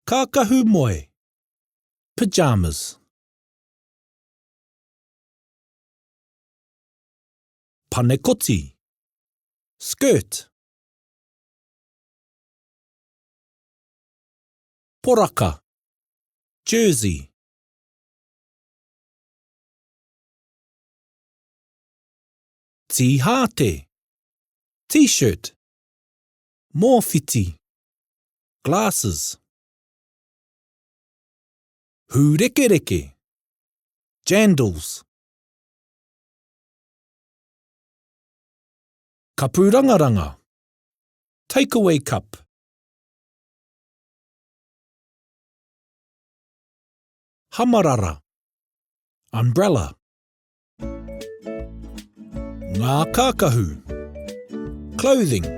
Kākahu moe, pyjamas. Panekoti, skirt. Poraka, jersey. Tīhāte, t-shirt. Mōwhiti, glasses. Hūrekereke, jandals. Kapurangaranga, takeaway cup. Hamarara, umbrella. Ngā kākahu, clothing.